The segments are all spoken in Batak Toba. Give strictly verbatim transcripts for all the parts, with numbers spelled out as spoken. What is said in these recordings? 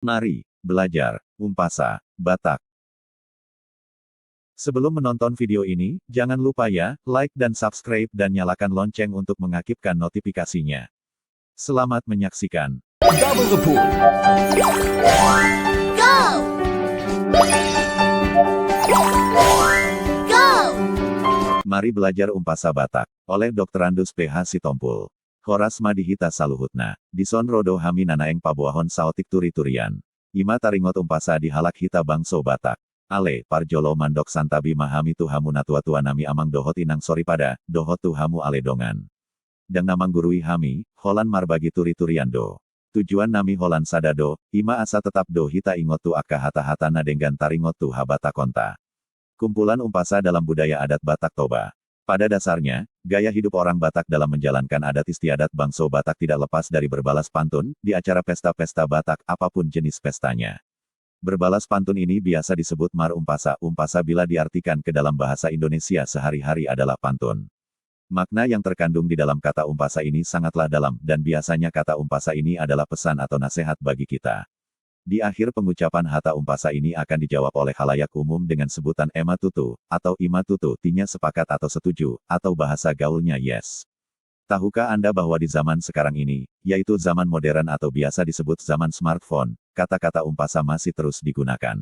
Mari belajar umpasa Batak. Sebelum menonton video ini, jangan lupa ya, like dan subscribe dan nyalakan lonceng untuk mengaktifkan notifikasinya. Selamat menyaksikan. Double the pool. Go! Go! Mari belajar umpasa Batak, oleh Doktorandus P H Sitompul. Horas ma di hita saluhutna. Dison ro do hami na naeng paboahon saotik turi-turian. I ma taringot umpasa di halak hita bangso Batak. Ale, parjolo mandok santabi ma hami tu hamu natuatua nami amang dohot inang soripada, dohot tu hamu ale dongan. Ndang na manggurui hami, holan marbagi turi-turian do. Tujuan nami holan sada do, i ma asa tetap do hita ingot tu angka hata-hata na denggan taringot tu habatakonta. Kumpulan umpasa dalam budaya adat Batak Toba. Pada dasarnya, gaya hidup orang Batak dalam menjalankan adat istiadat bangso Batak tidak lepas dari berbalas pantun. Di acara pesta-pesta Batak, apapun jenis pestanya, berbalas pantun ini biasa disebut mar umpasa. Umpasa bila diartikan ke dalam bahasa Indonesia sehari-hari adalah pantun. Makna yang terkandung di dalam kata umpasa ini sangatlah dalam, dan biasanya kata umpasa ini adalah pesan atau nasihat bagi kita. Di akhir pengucapan hata umpasa ini akan dijawab oleh halayak umum dengan sebutan ema tutu, atau i ma tutu, artinya sepakat atau setuju, atau bahasa gaulnya yes. Tahukah Anda bahwa di zaman sekarang ini, yaitu zaman modern atau biasa disebut zaman smartphone, kata-kata umpasa masih terus digunakan?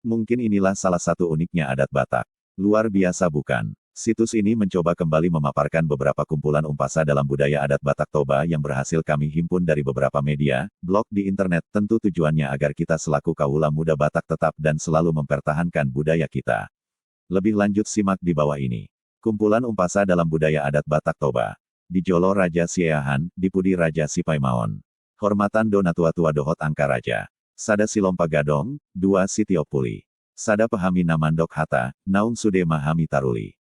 Mungkin inilah salah satu uniknya adat Batak. Luar biasa, bukan? Situs ini mencoba kembali memaparkan beberapa kumpulan umpasa dalam budaya adat Batak Toba yang berhasil kami himpun dari beberapa media, blog di internet, tentu tujuannya agar kita selaku kaula muda Batak tetap dan selalu mempertahankan budaya kita. Lebih lanjut simak di bawah ini. Kumpulan umpasa dalam budaya adat Batak Toba. Di jolo raja sieahan, di pudi raja sipaimaon. Hormatan do natuatua dohot angka raja. Sada silompa gadong, dua sitiop puli. Sada pe hami na mandok hata, naung sude ma hami taruli.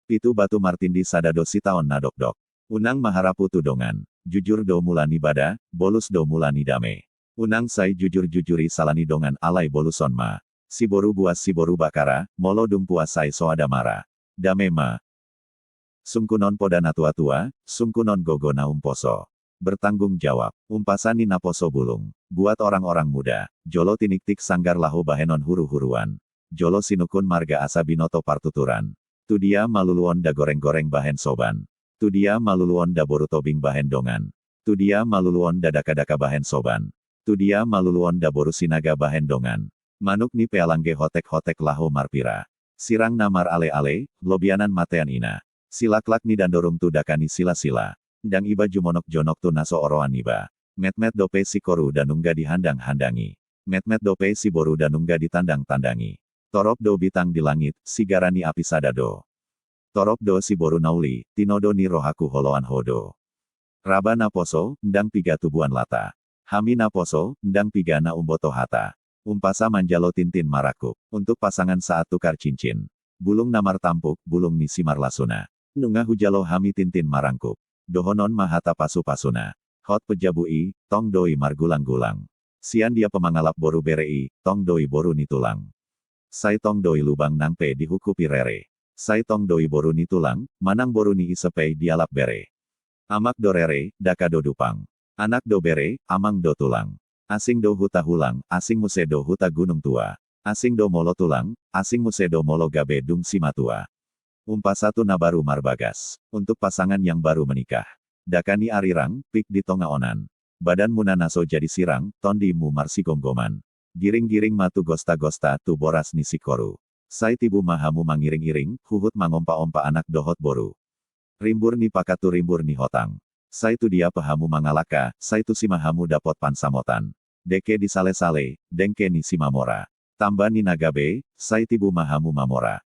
Pitu batu martindi, sada do sitaon na dokdok. Unang maharapu tu dongan. Jujur do mula ni bada, bolus do mula ni dame. Unang sai jujur-jujuri sala ni dongan, alai boluson ma. Siboru buas siboru bakara, molo dung puas sai soada mara. Dame ma. Sungkunon poda natuatua, sungkunon gogo na umposo. Bertanggung jawab. Umpasa ni naposo bulung. Buat orang-orang muda. Jolo tiniktik sanggar laho bahenon huru-huruan. Jolo sinungkun marga asa binoto partuturan. Tu dia maluluon da goreng-goreng bahen soban. Tu dia maluluon da boru Tobing bahen dongan. Tu dia maluluon da daka-daka bahen soban. Tu dia maluluon da boru Sinaga bahen dongan. Manuk ni pealangge hotek-hotek laho marpira. Sirang na marale-ale, lobianan matean ina. Silaklak ni dandorung tu daka ni sila-sila. Ndang iba jumonok-jonok tu na so oroan niba. Metmet dope sikoru da nunga dihadang-hadangi. Metmet dope siboru da nunga ditandang-tandangi. Torop do bintang di langit, sigara ni api sada do. Torop do siboru na uli, tinodo ni rohaku holoan ho do. Raba naposo, ndang piga tubuan lata. Hami naposo, ndang piga na umboto hata. Umpasa manjalo tintin marangkup. Untuk pasangan saat tukar cincin. Bulung na martampuk, bulung ni simarlasuna. Nunga hujalo hami tintin marangkup. Dohonon ma hata pasu-pasuna. Hot pe jabu i, tong do i margulang-gulang. Sian dia pe mangalap boru bere i, tong do i boru ni tulang. Sai tong do i lubang nang pe dihukupi rere. Sai tong do i boru ni tulang, manang boru ni ise pe dialap bere. Amak do rere, daka do dupang. Anak do bere, amang do tulang. Asing do huta Hulang, asing muse do huta Gunung Tua. Asing do molo tulang, asing muse do molo gabe dung simatua. Umpasa tu na baru marbagas. Untuk pasangan yang baru menikah. Daka ni arirang, pik di tonga onan. Badanmuna na so jadi sirang, tondimu marsigomgoman. Giring-giring ma tu gosta-gosta, tu boras ni sikoru. Sai tibu ma hamu mangiring-iring, huhut mangompa-ompa anak dohot boru. Rimbur ni pakat tu rimbur ni hotang. Sai tu dia pe hamu mangalangka, sai tusi ma hamu dapot pansamotan. Dengke di sale-sale, dengke ni Simamora. Tamba ni na gabe, sai tibu ma hamu mamora.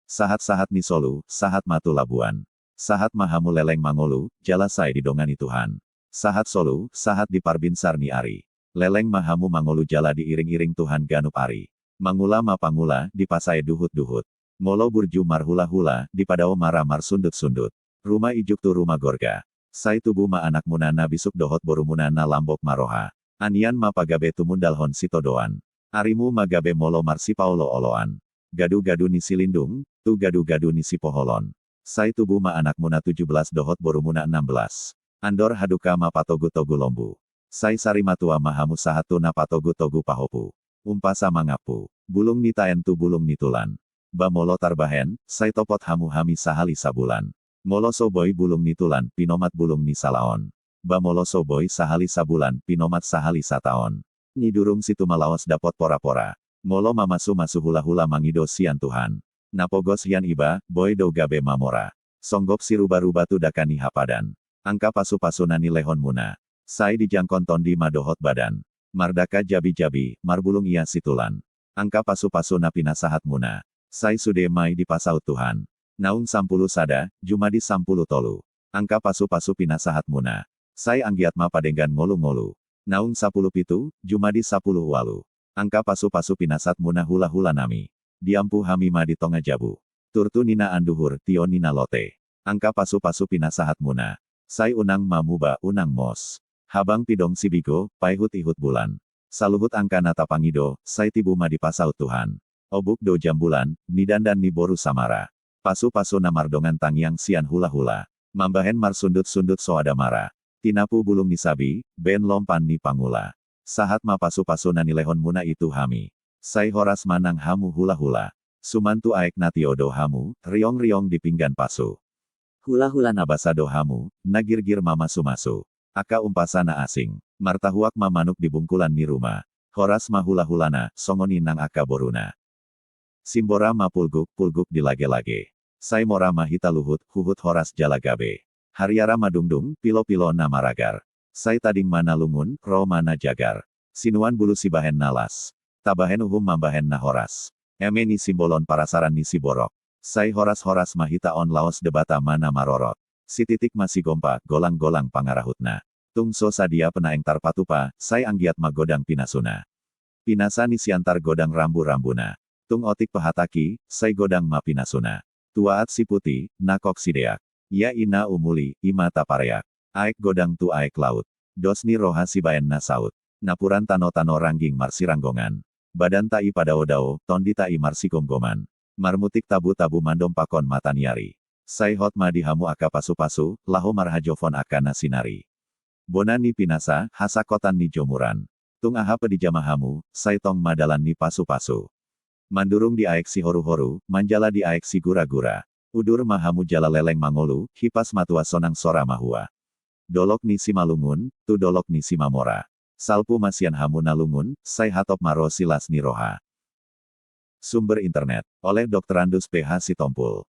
Sahat-sahat ni solu, sahat ma tu labuan. Sahat ma hamu leleng mangolu, jala sai didongani Tuhan. Sahat solu, sahat di parbinsar ni ari. Leleng ma hamu mangolu jala diiring-iring Tuhan ganup ari. Mangula ma pangula, dipasae duhut-duhut. Molo burju marhula-hula, dipadao mara marsundut-sundut. Ruma ijuk tu ruma gorga. Sai tubu ma anakmuna na bisuk dohot borumuna na lambok ma roha. Anian ma pagabe tumundalhon sitodoan. Arimu ma gabe molo marsipaolo-oloan. Gadu-gadu ni silindung, tu gadu-gadu ni sipoholon. Sai tubu ma anakmuna tujuh belas dohot borumuna enam belas. Andor haduka ma patogu-togu lombu. Sai sari matua ma hamu sahat tu na patogu-togu pahopu. Umpasa mangampu. Bulung ni taen tu bulung ni tulan. Ba molo tarbahen, sai topot hamu hami sahali sabulan. Molo so boi bulung ni tulan, pinomat bulung ni salaon. Ba molo so boi sahali sabulan, pinomat sahali sataon. Nidurung situmalaos dapot pora-pora. Molo mamasu-masu hula-hula mangido sian Tuhan. Na pogos hian iba, boi do gabe mamora. Songgop siruba-ruba tu daka ni hapadan. Angka pasu-pasu na nilehonmuna. Sai dijangkon tondi ma dohot badan. Mardaka jabi-jabi, marbulung ia situlan. Angka pasu-pasu na pinasahatmuna. Sai sude ma i dipasaut Tuhan. Naung sampulu sada, jumadi sampulu tolu. Angka pasu-pasu pinasahatmuna. Sai anggiat ma padenggan ngolu-ngolu. Naung sapulu pitu, jumadi sapulu ualu. Angka pasu-pasu pinasahatmuna hula-hula nami. Diampu hami ma di tonga jabu. Turtu ni na anduhur, tio ni na lote. Angka pasu-pasu pinasahatmuna. Sai unang ma muba, unang mos. Habang pidong sibigo, paihut-ihut bulan. Saluhut angka na tapangido, sai tibu ma dipasaut Tuhan. Obuk do jambulan, nidandan ni boru Samara. Pasu-pasu na mardongan tangiang sian hula-hula. Mambahen marsundut-sundut soada mara. Tinapu bulung ni sabi, baen lompan ni pangula. Sahat ma pasu-pasu na nilehonmuna i tu hami. Sai horas ma nang hamu hula-hula. Suman tu aek na tio do hamu, riong-riong di pinggan pasu. Hula-hula na basa do hamu, na girgir mamasu-masu. Angka umpasa na asing. Martahuak ma manuk di bungkulan ni ruma. Horas ma hula-hulana, songon i nang angka boruna. Simbora ma pulguk-pulguk di lage-lage. Sai mora ma hita luhut, huhut horas jala gabe. Hariara ma dungdung, pilo-pilo na maragar. Sai tading ma na lungun, ro ma na jagar. Sinuan bulu sibahen na las. Tabahen uhum mambahen na horas. Eme ni simbolon parasaran ni siborok. Sai horas-horas ma hita on laos debata ma na marorot. Sititik ma sigompa, golang-golang pangarahutna. Tung so sadia penaeng tarpatupa, sai anggiat ma godang pinasuna. Pinasa ni Siantar godang rambu-rambuna. Tung otik pehataki, sai godang ma pinasuna. Tuaat si Puti, na kok si Deak. Ia i na umuli, i ma tapareak. Aek godang tu aek laut. Dos ni roha sibaen na saut. Napuran tano-tano rangging marsiranggongan. Badanta i padao-dao, tondita i marsigomgoman. Marmutik tabu-tabu mandompakkon mata ni ari. Sai hot ma di hamu angka pasu-pasu, laho marhajofon angka na sinari. Bona ni pinasa, hasangkotan ni jomuran. Tung aha pe dijama hamu, sai tong ma dalan ni pasu-pasu. Mandurung di aek sihoru-horu, manjala di aek sigura-gura. Udur ma hamu jala leleng mangolu, hipas matua sonang sora mahua. Dolok ni Simalungun, tu dolok ni Simamora. Salpu ma sian hamu na lungun, sai hatop ma ro silas ni roha. Sumber internet, oleh Doktorandus P H Sitompul.